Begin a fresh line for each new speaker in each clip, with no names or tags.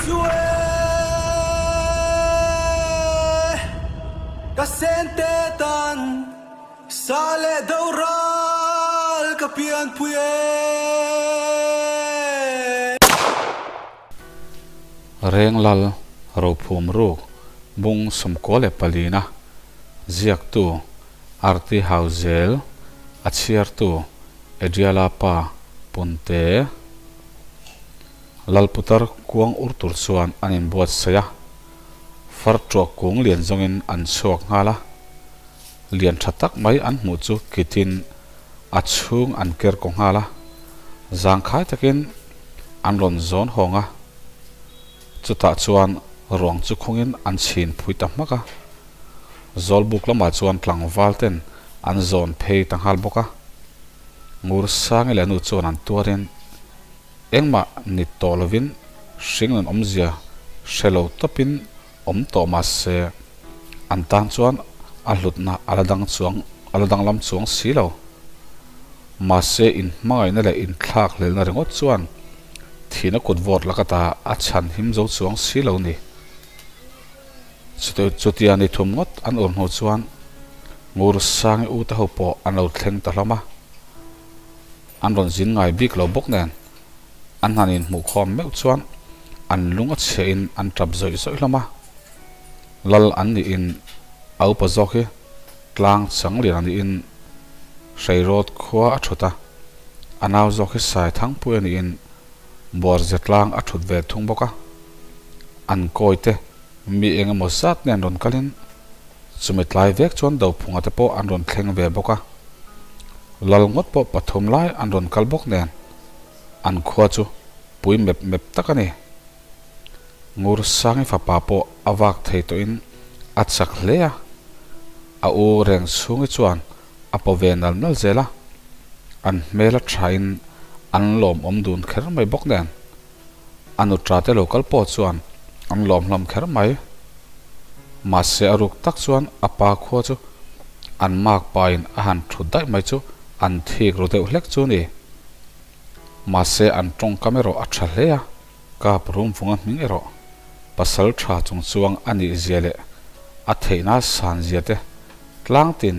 chu e ka sente tan sa leh do ral ka pianpui e.
Renglal Rophum Ruk Bung 24-na ziaktu Arti Hauzel a chhiartu Adriala pa Punte. Lalputar kuang ur tur chuan an inbuatsaih a, far tuak kung lian zawngin an chhuak nghal a. Lian tha tak mai an hmuh chu kitin a chhung an ker kaw nghal a, zangkhai takin an rawn zawn hawng a. Chutah chuan ruang chu khungin an chhin phui ta hmak a. Zawlbuk lamah chuan tlangval ten an zawn phei ta nghal bawk a. Ngur Sangi leh nu chuan an tuarin Engmah ni tawh lovin hring nun awmzia hre lo tawpin awm tawh mah se an tan chuan a hlutna a la dang chuang a la danglam chuang si lo. Mahse inhmangaihna leh inthlak hlelna ringawt chuan thihna kut vawt laka ta a chhan him zo chuang si lo ni. Chutia ni thum ngawt an ur hnu chuan Ngur Sangi u te ho pawh an lo thleng ta hlawm a. An rawn zin ngai bik lo bawk nen an han inhmuh khawm meuh chuan an lung a chhiah in an tap zawih zawih hlawm a. Lal an nih in a upa zawk hi tlang chang lian a nih in Hreirawt khua a thut a, a nau zawk hi Saithangpui a nih in Buarze tlang a thut ve thung bawk a. An kawi te mi eng emaw zat nen rawn kal in Chumi tlai vek chuan Dophunga te pawh an rawn thleng ve bawk a, Lal ngawt pawh pathum lai an rawn kal bawk nen an khua chu pui mep mep tak a ni. Ngur Sangi fapa pawh a vak thei tawhin a chak hle a, a u reng chhungi chuan a paw ve nal nal zel a, an hmel a thain an lawmawm dun kher mai bawk nen. A nutra te lo kal pawh chuan an lawm hlawm kher mai. Mahse a ruk tak chuan a pa khua chu an mak pain a han thut daih mai chu an thik ru deuh hlek chu ni. Mahse an tawngkam erawh a tha hle a, kap rum vunga hming erawh pasal tha chung chuang a nih zia leh a theihna san zia te tlangtin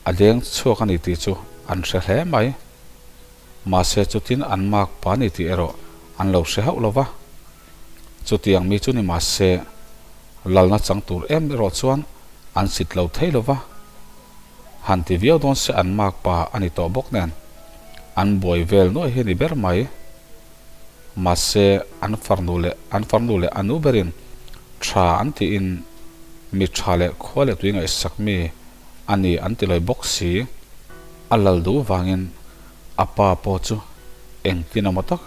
a leng chhuak a ni tih chu an hre hle mai. Mahse chutin an mak pa ni tih erawh an lo hre hauh lo va. Chutiang mi chu ni mahse lalna chang tur em erawh chuan an sit lo thei lo va. Han ti viau dawn se an mak pa a ni tawh bawk nen an buai vel nuai hi a ni ber mai. Mahse an farnu leh an farnu leh a nu berin tha an tiin mi tha leh khua leh tui ngaihsak mi a ni an ti lawi bawk si. A lal duh vangin a pa pawh chu engtin emaw tak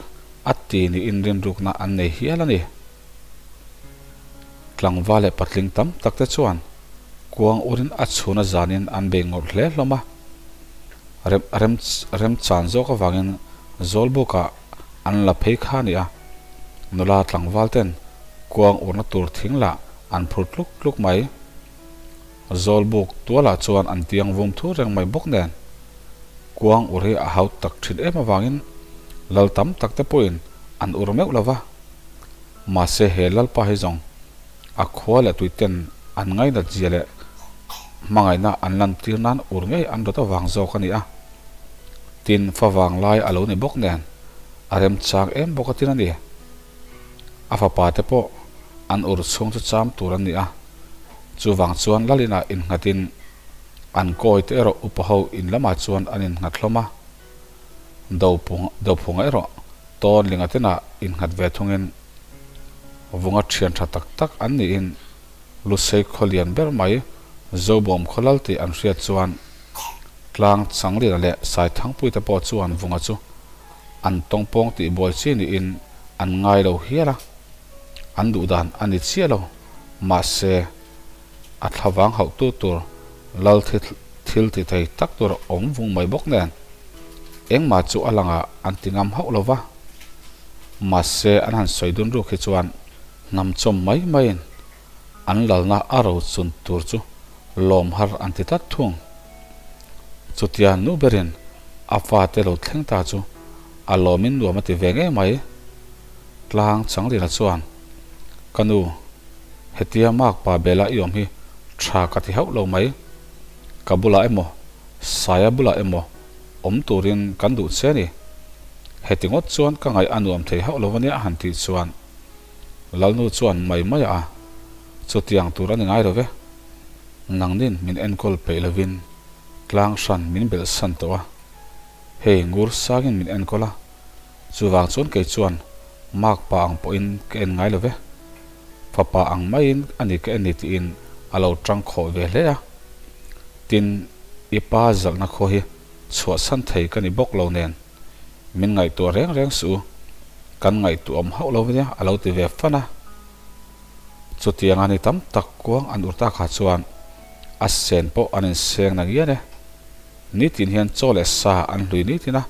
a ti niin rinrukna an nei hial a ni. Tlangval leh patling tam tak te chuan kuang urin a chhun a zanin an bei ngawrh hle hlawm a. Rem rem remchan zawk avangin Zawlbukah an la phei kha a ni a. Nula tlangval ten kuang urna tur thing lah an phur tluk tluk mai. Zawlbuk tualah chuan an tiang vum thu reng mai bawk nen kuang ur hi a hau tak thin em avangin lal tam tak te pawhin an ur meuh lo va. Mahse he lalpa hi zawng a khua leh tuiten an ngainat zia leh hmangaihna an lantir nan ur ngei an rawt avang zawk a ni a. Tin favang lai a lo ni bawk nen a remchang em bawk a tin a ni. A fapa te pawh an ur chhung chu cham tur an ni a, chuvang chuan Lalina innghatin an kawi te erawh upa ho in lamah chuan an innghat hlawm a, Dophunga erawh tawn linga tenah innghat ve thungin vunga thian tha tak tak an niin Lusei khaw lian ber mai Zobawm khaw lal tih an hriat chuan Tlang Changlina leh Saithangpui te pawh chuan vunga chu an tawngpawng tih buai chi niin an ngai lo hial a, an duh dan a ni chiah lo. Mahse, a thlavang hauhtu tur lal thil ti thei tak tur a awm vung mai bawk nen, engmah chu a langah an ti ngam hauh lo va. Mahse, an han sawi dun ruk hi chuan hnam chawm mai maiin an lalna a ro chun tur chu lawm har an ti tlat thung. Chutia nu berin a fate lo thleng ta chu a lawmin nuam a ti ve ngei mai. Tlang Changlina chuan. Ka nu, hetia makpa bela i awm hi tha ka ti hauh lo mai. Ka bulah emaw, Saia bulah emaw awm turin kan duh che a ni. Heti ngawt chuan ka ngaih a nuam thei hauh lo a nia a han tih chuan Lalnu chuan mai mai a, Chutiang tur a ni ngai lo ve. Nangnin min enkawl peih lovin tlang hran min belh san tawh a. Hei ngur sangin min enkawl a, chuvang chuan kei chuan makpa ang pawhin ka en ngai lo ve. Fapa ang maiin a ni ka en ni tiin a lo tang khawh ve hle a. Tin, i pa zalhna khaw hi chhuahsan thei ka ni bawk lo nen min ngaihtuah reng reng suh u, kan ngaihtuah awm hauh lo nia a lo ti ve fan a. Chutianga ni tam tak kuang an ur takah chuan a sen pawh an inseng na ngian e. Nitin hian chaw leh sa an hlui nitin a,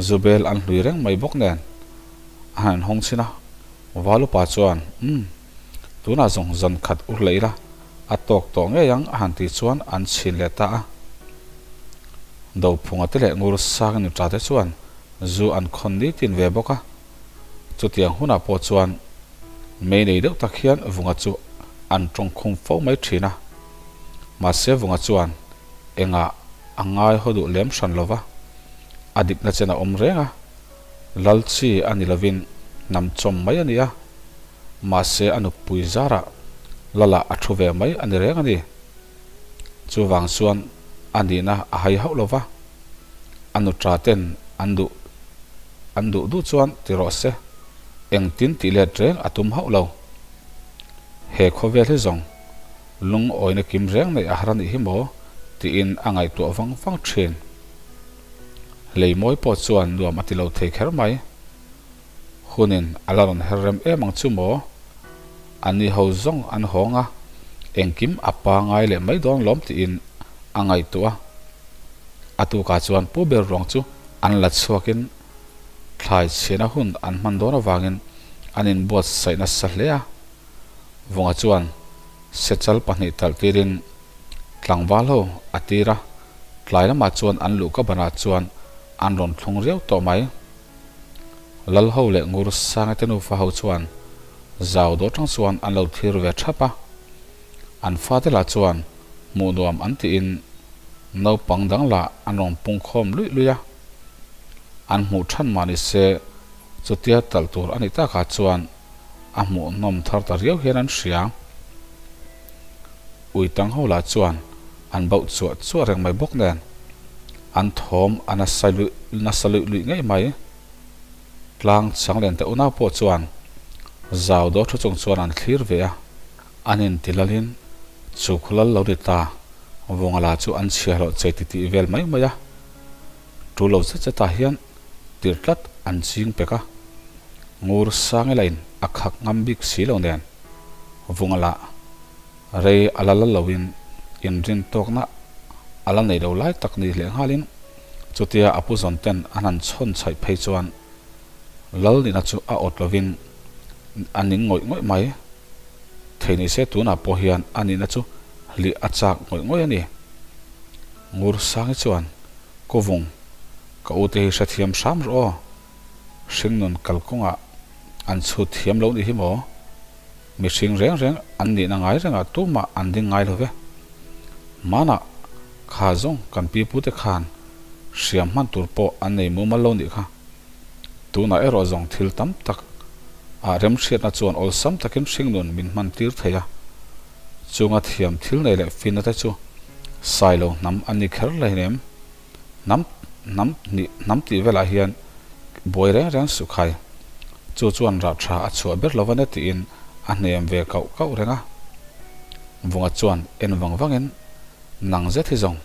Zubel an hlui reng mai bawk nen a han inhawng chhin a. Valupa chuan, Umm, tunah zawng zan khat ur leh ila, a tawk tawh ngei ang a han tih chuan an chhin leh ta a. Dophunga te leh Ngur Sang nuta te chuan zu an khawn nitin ve bawk a. Chutiang hunah pawh chuan mei nei deuh tak hian Vunga chu an tawngkhum fo mai thin a. Mahse Vunga chuan engah a ngai haw duh lem hran lo va, a dikna chen a awm reng a, lal chi a ni lovin hnam chawm mai a ni a, mahse a nupui zarah lalah a thu ve mai a ni reng a ni. Chuvang chuan a nihna a hai hauh lo va, a nutra ten an duh an duh duh chuan ti rawh se, engtin tih let reng a tum hauh lo. He khawvel hi zawng lungawina kim reng neih a har a nih hi maw? tiin a ngaihtuah vang vang thin. Leimawi pawh chuan nuam a ti lo thei kher mai. Hunin a la rawn her rem em ang chu maw? Ani ho zawng an hawng a, engkim a pangai leh mai dawn lawm tiin a ngaihtuah a. A tukah chuan pu ber ruang chu an la chhuakin thlai chhiahna hun an hman dawn avangin an inbuatsaih nasa hle a. Vunga chuan sechal pahnih talh tirin tlangval ho a tir a, tlai lamah chuan an luhka banah chuan an rawn thlung riau tawh mai. Lal ho leh Ngur Sange te nufa ho chuan zau dawh tang chuan an lo thlir ve thap a, an fate lah chuan hmuh nuam an tiin naupang dang lah an rawn pung khawm luih luih a. An hmuh than mah ni se chutia talh tur a nih takah chuan a hmuhnawm thar ta riau hian an hria. Ui tang ho lah chuan an bauh chuah chuah reng mai bawk nen an thawm a nasa luih nasa luih luih ngei mai. Tlang chang len te unau pawh chuan zau daw thu chung chuan an thlir ve a, an inti lalin chu khulal lo ni ta Vawngala chu an chhiahhlawh chei ti tih vel mai mai a. Tu lo zet zetah hian tir tlat an ching pek a, Ngur Sangelain a khak ngam bik si lo nen Vunga lah rei a la la loin inrin tawkna a la nei lo lai tak ni leh nghalin chutia a pu zawn ten an han chhawn chhaih phei chuan Lal nihna chu a awt lovin a ning ngawih ngawih mai. Thei ni se tunah pawh hian a nihna chu hlih a chak ngawih ngawih a ni. Ngur Sangi chuan, Kawvung, ka ute hi hrethiam hram rawh aw. Hringnun kalkawngah an chhut thiam lo nih hi maw? Mihring reng reng an nihna ngai rengah tumah an ding ngai lo ve. Hmanah kha zawng kan pipute khan hriam hman tur pawh an nei mumal lo nih kha. Tunah erawh zawng thil tam tak ah remhriatna chuan awlsam takin hringnun min hman tir thei a. Chunga thiam thil nei leh finna te chu Sailo hnam an ni kher hleinem. Hnam hnam hnih hnam tih velah hian buai reng reng suh khai. Chu chuan rah tha a chhuah ber lo vane tiin a hnem ve kauh kauh reng a. Vunga chuan en vang vangin nang zet hi zawng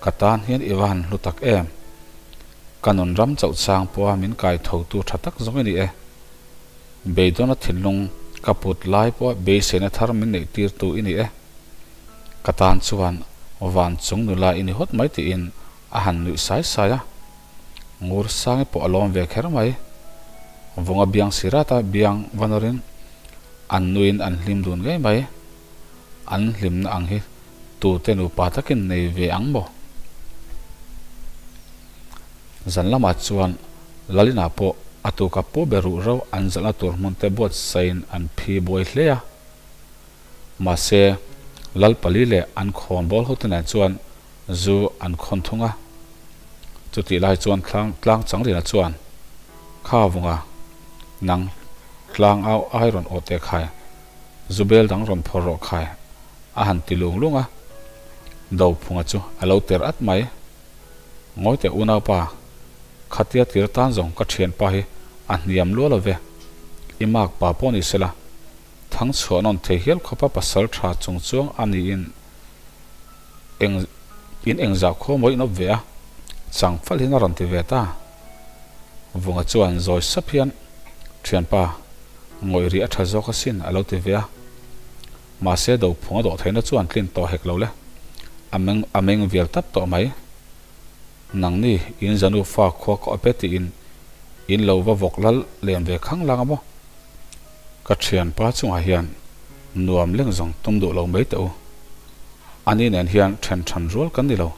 ka tan hian i va han hlu tak em. Ka nun ram chauh chang pawha min kai tho tu tha tak zawng i ni e. Beidawna thinlung ka put lai pawha beiseina thar min neih tir tu i ni e. Ka tan chuan van chung nula i ni hawt mai tiin a han nuih sai sai a. Ngur Sangi pawh a lawm ve kher mai. Vunga biang si rata biang va nawrin an nuiin an hlim dun ngei mai. An hlimna ang hi tute nupa takin nei ve ang maw? Zan lamah chuan Lalina pawh. A tuka pu ber ruhro an zalhna tur hmun te buatsaiin an phi buai hle a. Mahse, Lalpali leh an khawnbawl hote nen chuan zu an khawn thung a. Chutih lai chuan tlang Changlina chuan, Kha vunga, nang tlang au ai rawn awh teh khai, zu bel dang rawn phawrh rawh khai, a han ti lung lung a. Dophunga chu a lo ter at mai. Ngawi teh unaupa, khatia tir tan zawng ka thianpa hi a hniam lua lo ve, i mark pa pawh ni sela, thang chhuah nawn thei hial khawpa pasal tha chung chuang a niin eng in engzah khaw maw in awp ve a, chang fal hian a rawn ti ve ta. Vunga chuan zawi sap hian, Thianpa, ngawih rih a tha zawk asin a lo ti ve a. Mahse dophung a dawh theihna chuan tlin tawh hek lo le. A meng a meng vial tap tawh mai. Nangni in zanu fa khua ka awp e tiin in lo va vawk lal len ve khang lang a maw? Ka thianpa chungah hian nuam leng zawng tum duh lo mai teh u. Ani nen hian then than rual kan ni lo.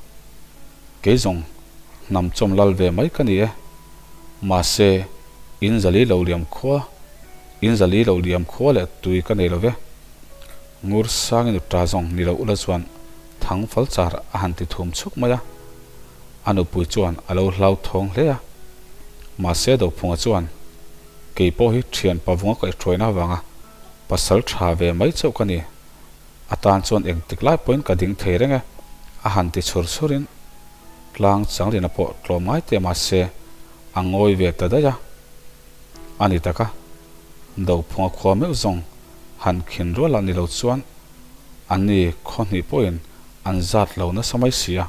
Kei zawng hnam chawm lal ve mai ka ni e. Mahse in zali lo liam khua In zali lo liam khua leh tui ka nei lo ve. Ngur sangin u ta zawng ni lo ula chuan thang fal char a han ti thum chuk mai a. A nupui chuan a lo hlau thawng hle a. Mahse Dophunga chuan, Kei pawh hi thian pavunga ka ihruaina avanga pasal tha ve mai chauh ka ni. A tan chuan engtik lai pawhin ka ding thei reng e, a han ti chhur chhurin tlang Changlina pawh tlawm ngai teh mahse a ngawi ve ta daih a. A ni tak a, Dophunga khua meuh zawng han khin rual a ni lo chuan anni khaw hnih pawhin an zat lo nasa mai si a.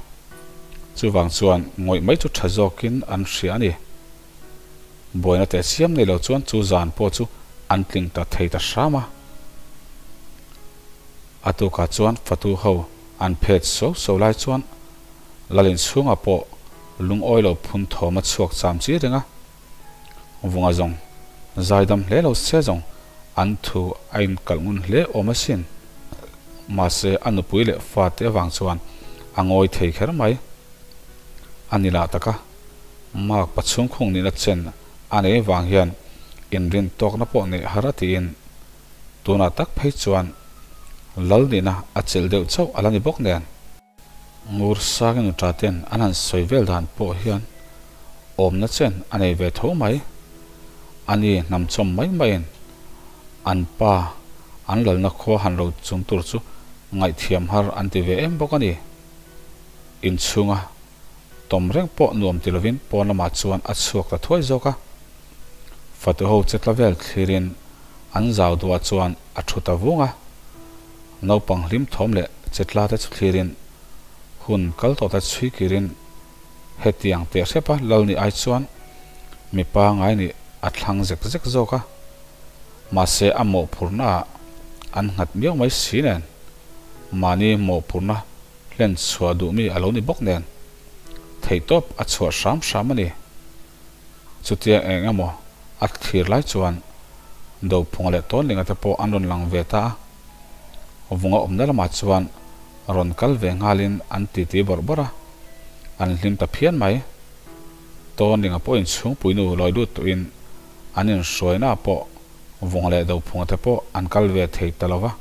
Chuvang chuan ngawih mai chu tha zawkin an hria a ni. Buaina teh chiam nei lo chuan chu zan pawh chu an tling ta thei ta hram a. A tukah chuan fatu ho an phet so so lai chuan Lalin chhungah pawh lungawi lo phun thawm a chhuak cham chi reng a. Vunga zawng zaidam hle lo se zawng an thu a inkalh ngun hle awm asin. Mahse a nupui leh fate avang chuan a ngawi thei kher mai. A ni lah taka mark pachhung khung nihna chen a nei vang hian inrin tawkna pawh neih har a tiin tunah tak phei chuan lal nihna a chelh deuh chauh a la ni bawk nen. Ngur sangin u taten an han sawi vel dan pawh hian awmna chen a nei ve tho mai. Ani hnam chawm mai maiin an pa an lalna khua han ro chung tur chu ngaihthiam har an ti ve em bawk a ni. Inchhunga tawm reng pawh nuam ti lovin pawn lamah chuan a chhuak ta thuai zawk a. Fatu ho che tla vel thlirin an zau duah chuan a thu ta vung a. Naupang hlim thawm leh chetla te chu thlirin hun kal tawh ta chhui kirin hetiang teh hrep a lal nih ai chuan mipa ngai nih a thlang zek zek zawk a. Mahse a mawhphurhna ah an nghat miau mai si nen mahni mawhphurhna hlen chhuah duh mi a lo ni bawk nen theihtawp a chhuah hram hram a ni. Chutiang eng emaw a thlir lai chuan Dophunga leh Tawnlinga te pawh an rawn lang ve ta a. Vunga awmna lamah chuan rawn kal ve nghalin an titi bawrh bawrh a, an hlim ta phian mai. Tawnlinga pawhin chhungpuinu lawi lut tuhin an inhruainaah pawh Vunga leh Dophunga te pawh an kal ve thei ta lo va.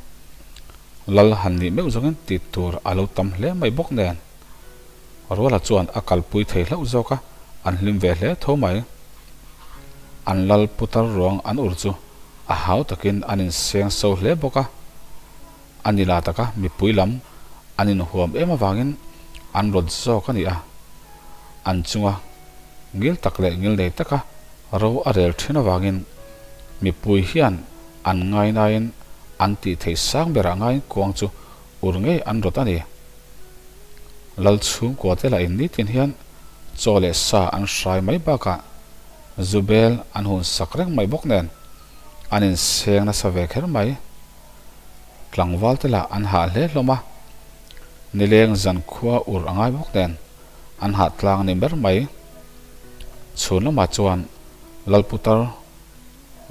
Lal han nih meuh zawngin tih tur a lo tam hle mai bawk nen. Ruala chuan a kalpui thei hlauh zawk a, an hlim ve hle tho mai. An lal putar ruang an ur chu a hau takin an inseng so hle bawk a. A ni la taka mipui lam an inhuam em avangin an rawt zawk a ni a. An chunga ngil tak leh ngil nei taka ro a rel thin avangin mipui hian an ngainain an tih theih sang berah ngaiin kuang chu ur ngei an rawt a ni. Lal chhungkua te lah in nitin hian chaw leh sa an hrai mai bakah Zubel an hun sak reng mai bawk nen an inseng nasa ve kher mai. Tlangval te lah an hah hle hlawm a, nileng zan khua ur a ngai bawk nen an hah tlang a ni ber mai. Chhun lamah chuan Lalputar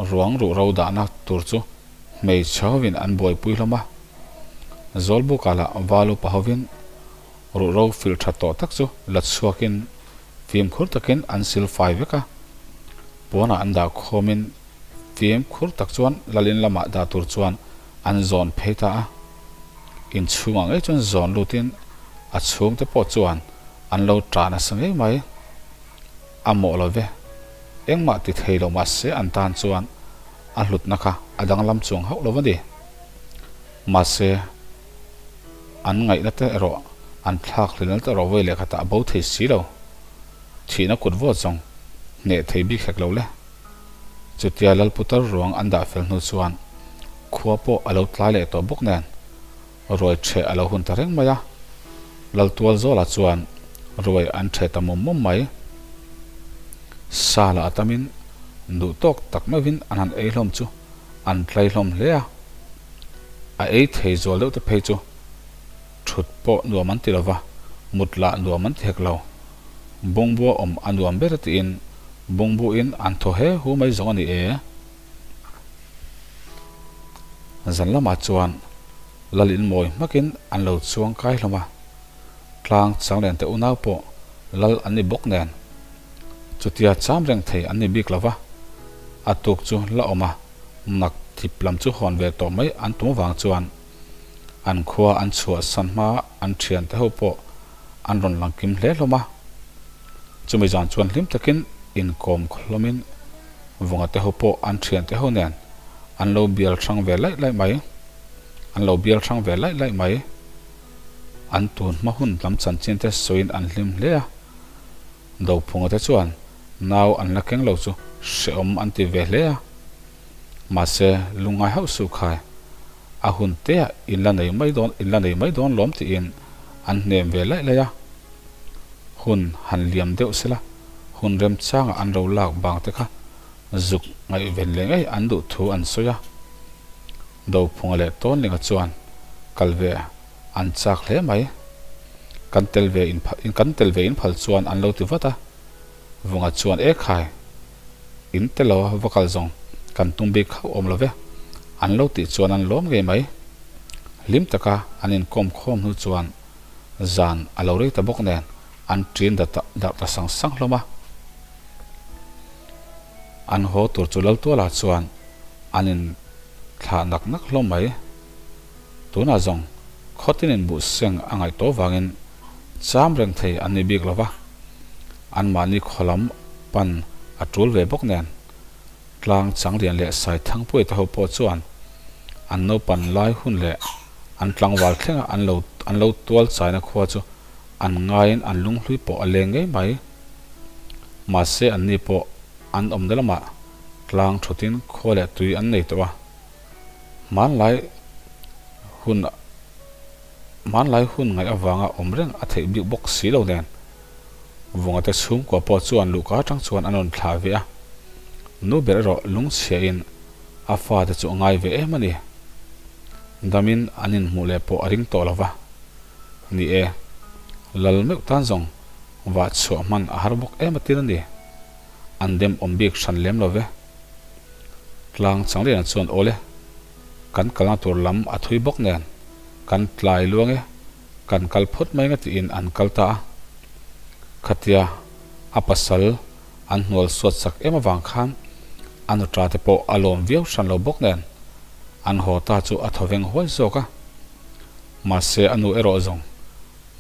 Ruang ruh ro dahna tur chu hmeichhe hovin an buaipui hlawm a, Zawlbuka lah val upa hovin ruh ro filh tha tawh tak chu la chhuakin fimkhur takin an sil fai vek a. Puanah an dah khawmin fimkhur tak chuan Lalin lamah dah tur chuan an zawn phei ta a. Inchhungah ngei chuan zawn lutin a chhungte pawh chuan an lo ṭah nasa ngei mai. A mawh lo ve. Engmah ti thei lo mahse an tan chuan a hlutna kha a danglam chuang hauh lo a ni. Mahse, an ngaihna te erawh an thlak hlelna te erawh vawi leh khatah a bo thei si lo. Thihna kut vawt zawng hneh thei bik hlek lo le. Chutia Lalputar ruang an dah fel hnu chuan khua pawh a lo tlai leh tawh bawk nen ruai ṭheh a lo hun ta reng mai a. Laltualzawla chuan ruai an ṭheh ta mum mum mai. Sa lah a tamin duh tawk tak meuhin an han ei hlawm chu an tlai hlawm hle a. A ei thei zual deuh te phei chu Thut pawh nuam an ti lo va, mut lah nuam an ti hek lo. Bungbua awm a nuam ber tiin bungbuin an thaw he hu mai zawng a ni e. Zan lamah chuan lal in mawi hmakin an lo chuang kai hlawm a, tlang chang lian te unau pawh lal an ni bawk nen chutia cham reng thei an ni bik lo va, a tuk chu la awm a, nak thip lam chu hawn ve tawh mai an tum avang chuan An khua an chhuahsan hma an thiante ho pawh an rawn lang kim hle hlawm a. Chumi zan chuan hlim takin inkawm hlawmin Vunga te ho pawh an thiante ho nen an lo bial hrang ve laih laih mai. An lo bial hrang ve laih laih mai. An tun hma hun lam chanchin te sawiin an hlim hle a. Dophunga te chuan nau an la keng lo chu hrehawm an ti ve hle a. Mahse, lungngai hauh suh khai, a hun teah in la nei mai dawn, in la nei mai dawn lawm tiin an hnem ve laih laih a. Hun han liam deuh sela, hun remchanga an ro lak bang te kha zuk ngaihven leh ngei an duh thu an sawi a. Dophunga leh Tawnlinga chuan kal ve an chak hle mai. Kan tel ve in kan tel ve in phal chuan an lo ti vat a. Vunga chuan e khai, in te lo va kal zawng kan tum bik hauh awm lo ve, an lo tih chuan an lawm ngei mai. Hlim taka an inkawm khawm hnu chuan zan a lo rei ta bawk nen an ṭin darh ta sang sang hlawm a. An haw tur chu Laltuala chuan an in thlah nak nak hlawm mai. Tunah zawng khawtin in buh seng a ngaih tawh vangin cham reng thei an ni bik lo va, anmahni khaw lam pan a tul ve bawk nen tlang changlian leh Saithangpuia te ho pawh chuan an naupan lai hun leh an tlangval thlenga an lo an lo tual chaina khua chu an ngaiin an lunghlui pawh a leng ngei mai. Mahse anni pawh an awmna lamah tlang thutin khua leh tui an nei tawh a. Hmanlai hun hmanlai hun ngaih avanga awm reng a theih bik bawk si lo nen Vunga te chhungkua pawh chuan luhka atang chuan an rawn thlah ve a, nu ber erawh lungchhiahin a fate chu a ngai ve em a ni. Damin an inhmuh leh pawh a ring tawh lo va, ni e, lal meuh tan zawng vah chhuah hman a har bawk em atin a ni. An dem awm bik hran lem lo ve. Tlang Changliana chuan Awle, kan kalna tur lam a thui bawk nen, kan tlai luang e, kan kal phawt mai nga tiin an kal ta a. Khatia a pasal an hnual suat sak em avang khan a nuṭa te pawh a lawm viau hran lo bawk nen an haw ta chu a thawveng huai zawk a. Mahse a nu erawh zawng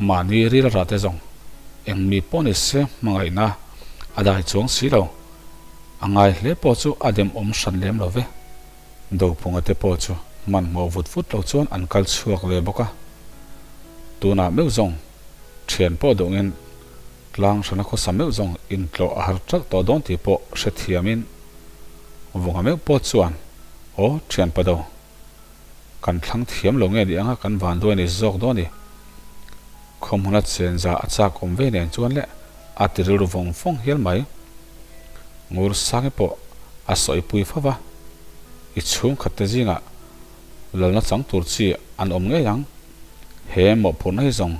Mahni ril rah te zawng eng mi pawh ni se hmangaihna a dai chuang si lo. A ngai hle pawh chu a dem awm hran lem lo ve. Dophunga te pawh chu hmanhmawh vut vut lo chuan an kal chhuak ve bawk a. Tunah meuh zawng thian pawh duhngin tlang hrana khawsa meuh zawng intlawh a har ṭalh tawh dawn tih pawh hrethiamin Vunga meuh pawh chuan Aw thian pa do. Kan thlang thiam lo nge ni anga kan van duai nei zawk dawn i. Khawmhmuna chenza a chak awm ve nen chuan leh a ti rilru vawng vawng hial mai. Ngur Sangi pawh a sawipui fo va, i chhungkhat te zingah lalna chang tur chi an awm ngei ang. He mawhphurhna hi zawng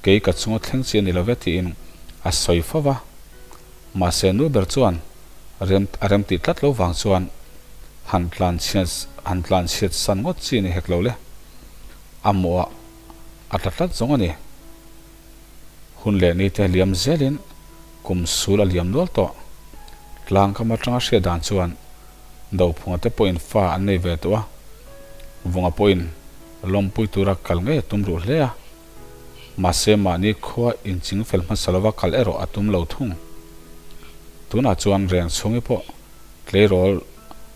kei ka chunga thleng chi a ni lo ve tiin a sawi fo va. Mahse nu ber chuan rem a rem tih tlat lo vang chuan han tlan chhiat han tlan chhiat san ngawt chi ni hek lo le. A mawh ah a tla tlat zawng a ni. Hun leh ni te liam zelin kum sul a liam nual tawh. Tlang kam atanga hriat dan chuan Dophunga te pawhin fa an nei ve tawh a, Vunga pawhin lawmpui tura kal ngei a tum ruh hle a. Mahse mahni khua inching fel hmasa lova kal erawh a tum lo thung. Tunah chuan reng chhungi pawh tleirawl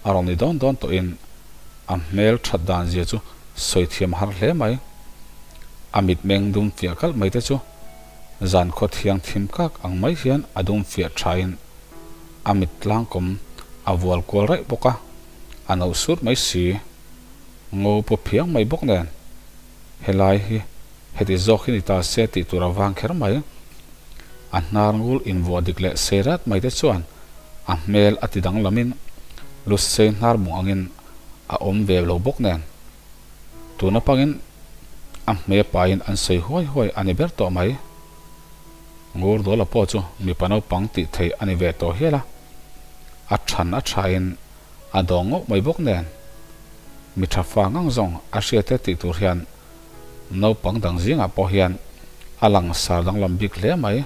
a rawn ni dawn dawn tawhin a hmel that dan zia chu sawi thiam har hle mai. A mitmeng dum fiah kalh mai te chu zan khaw thiang thim kak ang mai hian a dum fiah thain a mit tlangkawm a vual kual raih bawk a, a no sur mai si. Ngo pawh phiang mai bawk nen helai hi heti zawk hi ni ta se tih tur a vang kher mai. A hnar ngul invuah dik leh sei rat mai te chuan a hmel a ti danglamin lu sei hnar mung angin a awm ve lo bawk nen tuna pangin a hme pain an sawi huai huai a ni ber tawh mai. Ngurdawla pawh chu mipa naupang tih theih a ni ve tawh hial a, a than a thain a dawng ngauh mai bawk nen mi tha fa ngang zawng a hriat e tih tur hian naupang dang zingah pawh hian a langsar danglam bik hle mai.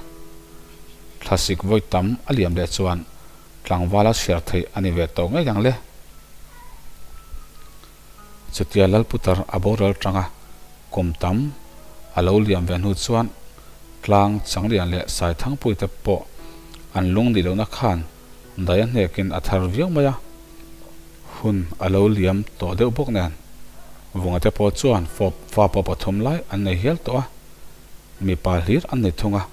Thlasik vawi tam a liam leh chuan tlangvala chhiar theih a ni ve tawh ngei ang le. Chutia Lalputar a boral tanga kum tam a lo liam ve hnu chuan tlang Changlian leh Saithangpuite pawh an lung nih lohna khan Dai a hnekin a thar viau mai a, hun a lo liam tawh deuh bawk nen Vunga te pawh chuan fa pawh pathum lai an nei hial tawh a, mipa hlir an nei thung a,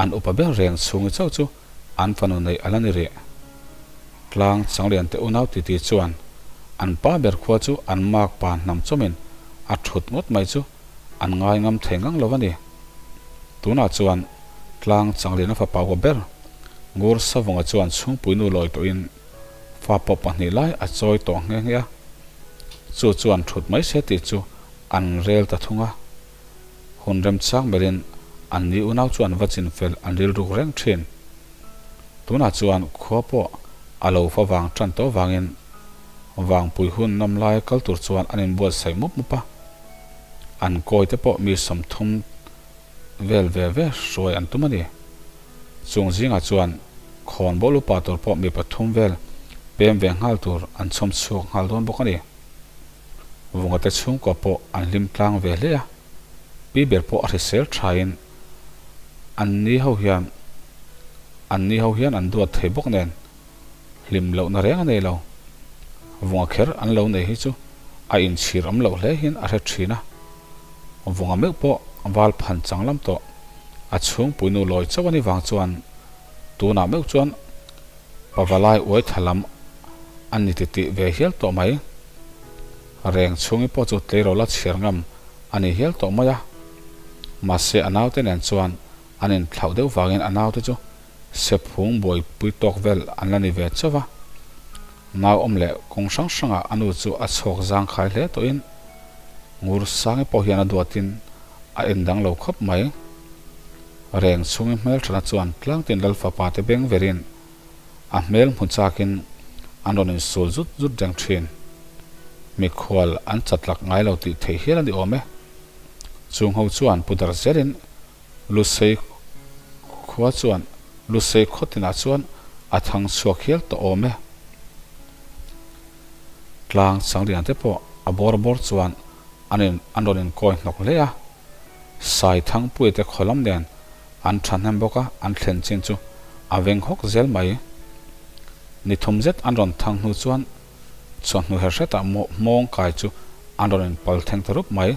an upa ber reng chhungi chauh chu an fanu neih a la ni rih. Tlang Changlian te unau titi chuan an pa ber khua chu an mak pa hnam chawmin a thut ngawt mai chu an ngai ngam thei ngang lo a ni. Tunah chuan Tlang Changlian a fapa upa ber Ngur Savunga chuan chhungpuinu lawi tawhin fa pawh pahnih lai a chawi tawh nghe nghe a, chu chuan thut mai se tih chu an rel ta thung a. Hun remchang berin an ni unau chuan va chin fel an rilruk reng thin. Tunah chuan khua pawh a lo fa vang tan tawh vangin vangpui hun nawm lai kal tur chuan an inbuatsaih mup mup a. An kawi te pawh mi 30 vel ve ve hruai an tum a ni. Chung zingah chuan khawn bawlh upa tur pawh mi pathum vel pem ve nghal tur an chhawm chhuak nghal dawn bawk a ni. Vungate chhungkua pawh an hlim tlang ve hle a, pi ber pawh a hrisel thain an ni ho hian an ni ho hian an duat thei bawk nen hlim lohna reng a nei lo. Vunga kher an lo nei hi chu a inchhir awm loh hle hian a hre thin a. Vunga meuh pawh val phan chang lam tawh a chhungpuinu lawi chauh a ni vang chuan tunah meuh chuan pavalai uai tha lam a ni titih ve hial tawh mai. Reng chhungi pawh chu tleirawl a chhiar ngam a ni hial tawh mai a. Mahse a naute nen chuan an inthlauh deuh vangin a naute chu Sephung buaipui tawk vel an la ni ve chauh a, nau awm leh kawng hrang hrangah a nu chu a chhawk zangkhai hle tawhin Ngursangi pawh hian a duatin a en dang lo khawp mai. Reng chhungin hmelthana chuan tlangtin Lalfapa te beng verin a hmel hmu chakin an rawn insul zut zut reng thin. Mikhual an chatlak ngai lo tih theih hial a ni awm e. Chung ho chuan pu dar zelin Lusei khua chuan Lusei khaw tinah chuan a thang chhuak hial tawh awm e. Tlang Changlian te pawh a bawr bawr chuan an in an rawn inkawi hnawk hle a. Sai Thangpuia te khaw lam nen an thahnem bawk a, an thlen chin chu a veng hawk zel mai. Ni thum zet an rawn thang hnu chuan chawhnu her hretah hmawng kai chu an rawn inpal thleng ta rup mai.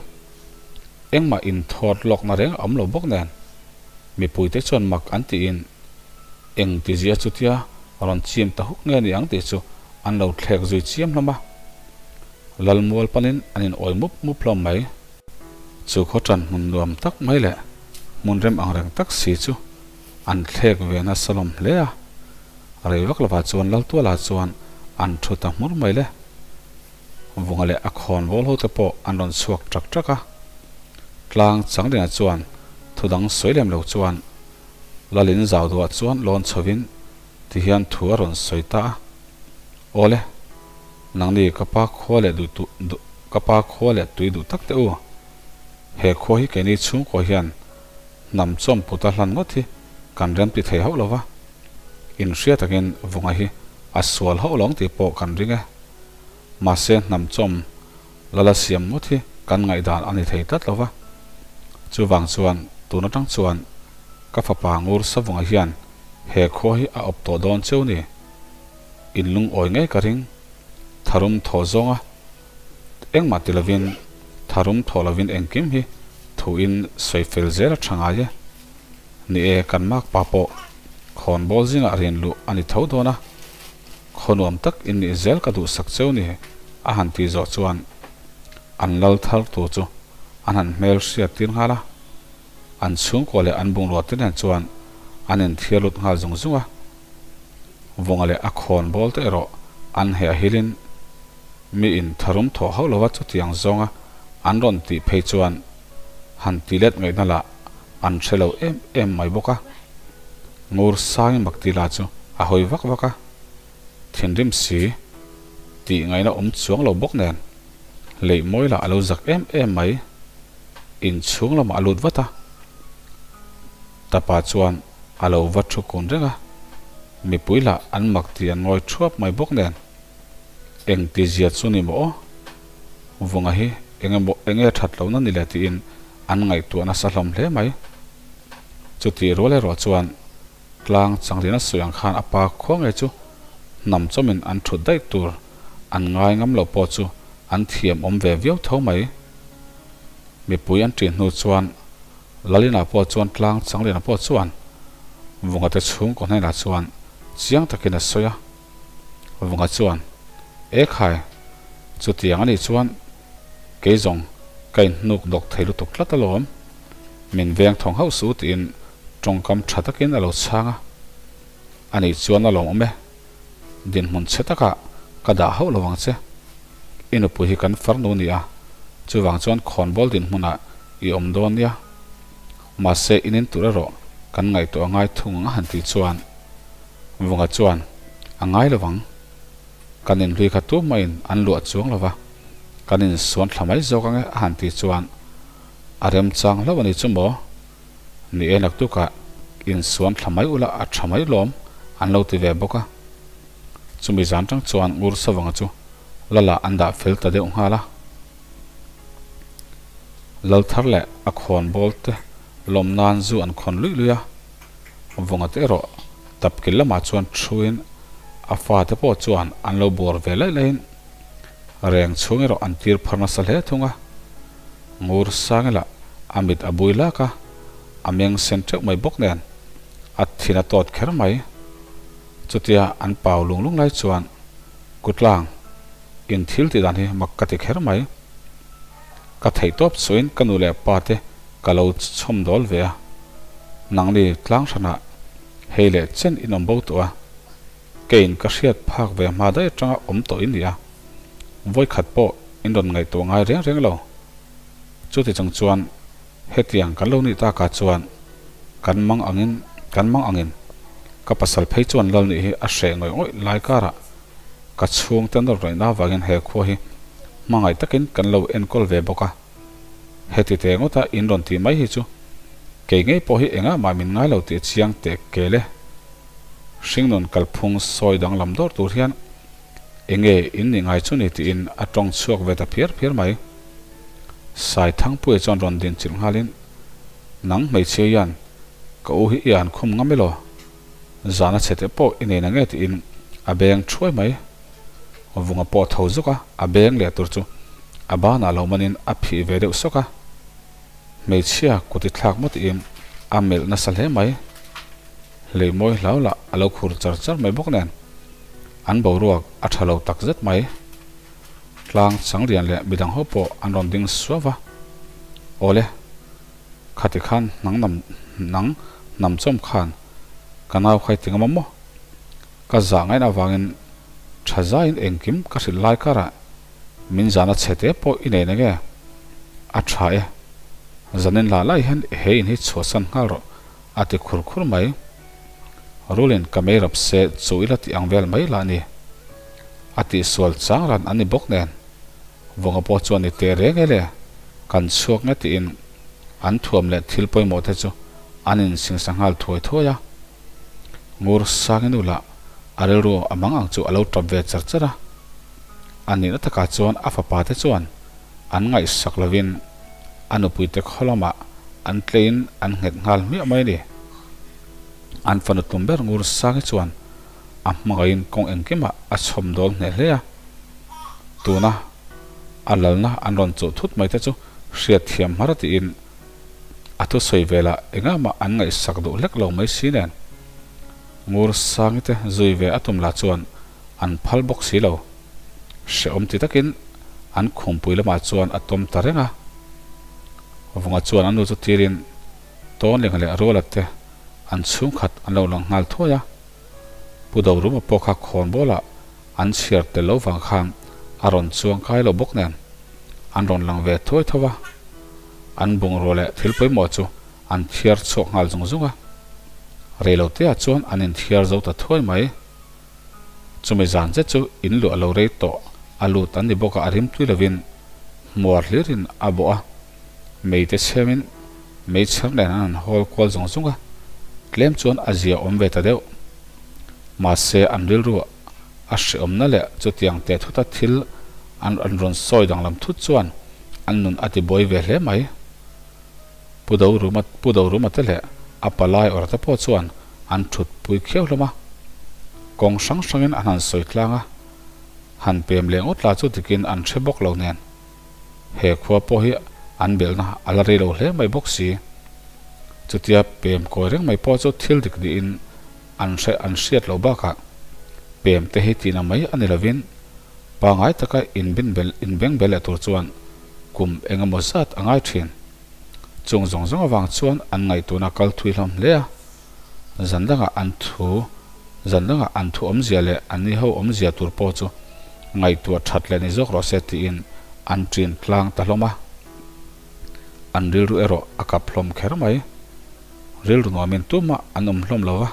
Engmah inthawt lawkna reng a awm lo bawk nen, mipuite chuan mak an tiin eng tizia chutia rawn chim ta huk nge ni ang tih chu an lo thlek zui chiam hlawm a. Lalmual panin an inawi mup mup hlawm mai. Chu khaw ṭan hmun nuam tak mai leh hmun rem ang reng tak si chu an thlek ve nasa hlawm hle a. Rei vak lovah chuan Laltuala chuan an thu ta hmur mai le. Vunga leh a khawn vawl ho te pawh an rawn chhuak ṭak ṭak a. Tlang Changliana chuan thu dang sawi lem lo chuan Lalin zau duah chuan lawn chhovin ti hian thu a rawn sawi ta a. Awle, nangni ka pa khua leh duh duh ka pa khua leh tui duh tak teh u. He khua hi keini chhungkaw hian hnam chawm puta hlan ngawt hi kan remti thei hauh lo va. Inhria takin Vunga hi a sual hauh lo ang tih pawh kan ring e. Mahse hnamchawm lala siam ngawt hi kan ngaihdan a ni thei tlat lo va. Chuvang chuan tun atang chuan ka fapa Ngur Savunga hian he khua hi a awp tawh dawn cheu ni. In lungawi ngei ka ring. Tharum thaw zawnga engmah ti lovin tharum thaw lovin engkim hi thuin sawi fel zel a tha ngai e. Ni e, kan makpa pawh khawnbawl zingah rian luh a ni tho dawn a, khaw nuam tak in nih zel ka duhsak cheu ni a han tih zawh chuan an lal thar tur chu an han hmel hriat tir nghal a, an chhungkua leh an bungrua te nen chuan an inthiar lut nghal zung zung a, Vunga leh a khawnbawl te erawh an heh a hilin mi in tharum thawh hauh lova chutiang zawnga an rawn tih phei chuan han ti let ngaihna lah an hre lo em em mai bawk a. Ngur Sangi Maktila chu a hawi vak vak a, thinrim si tih ngaihna awm chuang lo bawk nen leih mawi lah a lo zak em em mai. Inchhung lamah a lut vat a, Tapa chuan a lo va thu kun reng a, mipui lah an mak tih an ngawi thuap mai bawk nen. Eng ti zia chu ni maw aw? Vunga hi eng emaw eng nge that lohna ni le tiin an ngaihtuah nasa hlawm hle mai. Chutih rual erawh chuan tlang changlina sawi ang khan a pa khua ngei chu hnam chawmin an thut daih tur an ngai ngam loh pawh chu an thiam awm ve viau tho mai. Mipui an ṭih hnu chuan Lalina pawh chuan tlang changlina pawh chuan Vunga te chhungkaw hnenah chuan chiang takin a sawi a. Vunga chuan, E khai, chutiang a nih chuan kei zawng ka inhnuk dawk thei lutuk tlat alawm. Min veng thawng hauh suh tiin tawngkam tha takin a lo chhang a. A nih chuan a lawmawm e, dinhmun chhe takah ka dah hauh lo ang che. I nupui hi kan farnu ni a, chuvang chuan khawnbawl dinhmunah i awm dawn nia. Mahse in in tur erawh kan ngaihtuah ngai thung ang a han tih chuan Vunga chuan, A ngai lo vang. Kan inhlui kha tu hmain an luah chuang lo va, kan insuan thla mai zawk ang e a han tih chuan a remchang hlauh a ni chu maw? Ni e naktukah insuan thla mai ula a tha mai lawm an lo ti ve bawk a. Chumi zan tang chuan Ngur Savanga chu Lala an dah fel ta deuh nghal a. Lal thar leh a khawnbawl te lawm nan zu an khawn luih luih a. Vunga te erawh tapkil lamah chuan thuin a fate pawh chuan an lo buar ve laih laihin reng chhung erawh an tir phar nasa hle thung a. Ngur Sangila a mit a bui lak a, a meng sen teuh mai bawk nen a thin a tawt kher mai. Chutia an pau lung lung lai chuan Kutlang in thil tih dan hi mak ka ti kher mai. Ka theih tawp chuin ka nu leh pa te ka lo chhawm dawl ve a, nangni tlang hranah hei leh chen in awm bo tawh a, keiin ka hriat phak ve hma daih atanga awm tawh in ni a, vawikhat pawh in rawn ngaihtuah ngai reng reng lo. Chuti chung chuan hetiang kan lo nih takah chuan kan mang angin kan mang angin ka pasal phei chuan lal nih hi a hreh ngawih ngawih lai karah ka chhungte nawr ngaihna avangin he khua hi hmangaih takin kan lo enkawl ve bawk a. Heti teh ngawta in rawn tih mai hi chu kei ngei pawh hi engah mah min ngai lo tih chiang teh kel e. Hringnun kalphung sawi danglam dawr tur hian enge in nih ngai chu ni tiin a tawng chhuak ve ta phiar phiar mai. Sai Thangpuia chuan rawn din chilh nghalin, Nang hmeichhia hian ka u hi i an khum ngam elaw? Zana chhe teh pawh i nei na nge tiin a beng thuai mai. Vunga pawh tho zuk a, a beng leh tur chu a banah lo manin a phih ve deuh sawk a. Hmeichhia kut i thlak maw tiin a melh nasa hle mai. Hleimawi hlau lah a lo khur char char mai bawk nen an boruak a tha lo tak zet mai. Tlang Changlian leh midang ho pawh an rawn ding suau va. Awle, khati khan hnang nam nang hnam chawm khan ka nau khai ti ngam a maw? Ka zah ngaihna avangin tha zaiin engkim ka hrilh lai karah min zahna chhe te pawh i nei na nge? A tha e, zanin lah lai hian he in hi chhuahsan nghal rawh a ti khur khur mai. Rulin ka mei rap se chu ila tih ang vel mai lah ni. A tihsual chang ran an ni bawk nen Vunga pawh chuan ni teh reng e le, kan chhuak nge tiin an thuam leh thil pawimawh te chu an insingsa nghal thuai thuai a. Ngursangi nu lah a rilru a mang ang chu a lo tap ve char char a. A nihna takah chuan a fapa te chuan an ngaihsak lovin a nupuite khaw lamah an tleiin an nghet nghal hmiah mai a ni. An fanu tum ber Ngursangi chuan a hmangaihin kawng engkimah a chhawm dawl hneh hle a. Tuna a lalna an rawn chuh thut mai te chu hriatthiam hmar tiin a thusawi velah engah mah an ngaihsak duh hlek lo mai si nen. Ngursangi te zui ve a tum lah chuan an phal bawk si lo. Hrehawm ti takin an khumpui lamah chuan a tawm ta reng a. Vunga chuan a nu chu tirin Tawnlinga leh Ruala te an chhungkhat an lo lang nghal thuai a. Pu Doruma pawh kha khawnbawlah an chhiar tel lo vang khan a rawn chuang kai lo bawk nen an rawn lang ve thuai tho va. An bungrua leh thil pawimawh chu an thiar chhuak nghal zung zung a. Reiloteah chuan an inthiar zo ta thuai mai. Chumi zan zet chu in luah lo rei tawh a lut an ni bawk a, a rim tui lovin hmuar hlirin a bawh a, meite chhemin meichher nen an han hawl kual zung zung a, tlem chuan a zia awm ve ta deuh. Mahse an rilru a hreawmna leh chutiang teh thuta thil an an rawn sawi danglam thut chuan an nun a tibuai ve hle mai. Pu Doruma Pu Doruma te leh a palai awrh te pawh chuan an thut pui khiau hlawm a. Kawng hrang hrangin an han sawi tlang a, han pem leh ngawt lah chu dikin an hre bawk lo nen. He khua pawh hi an belhna a la rei lo hle mai bawk si. Chutia pem kawi reng mai pawh chu thil dik niin an hre an hriat loh bakah pem te hi tihna mai a ni lovin pangai taka inbin bel inbeng bel leh tur chuan kum eng emaw zat a ngai thin. Chung zawng zawng avang chuan an ngaihtuahna kal thui hlawm hle a, zan dangah an thu zan dangah an thu awmzia leh an ni ho awmzia tur pawh chu ngaihtuah that leh ni zawk rawh se tiin an ṭin tlang ta hlawm a. An rilru erawh a kap hlawm kher mai. Rilru nuamin tumah an awm hlawm lo va,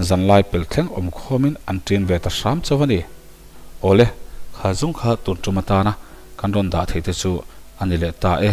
zanlai pel thleng awm khawmin an ṭin ve ta hram chauh a ni. Awle, kha zung kha tun ṭum atana kan rawn dah theih te chu a ni leh ta e.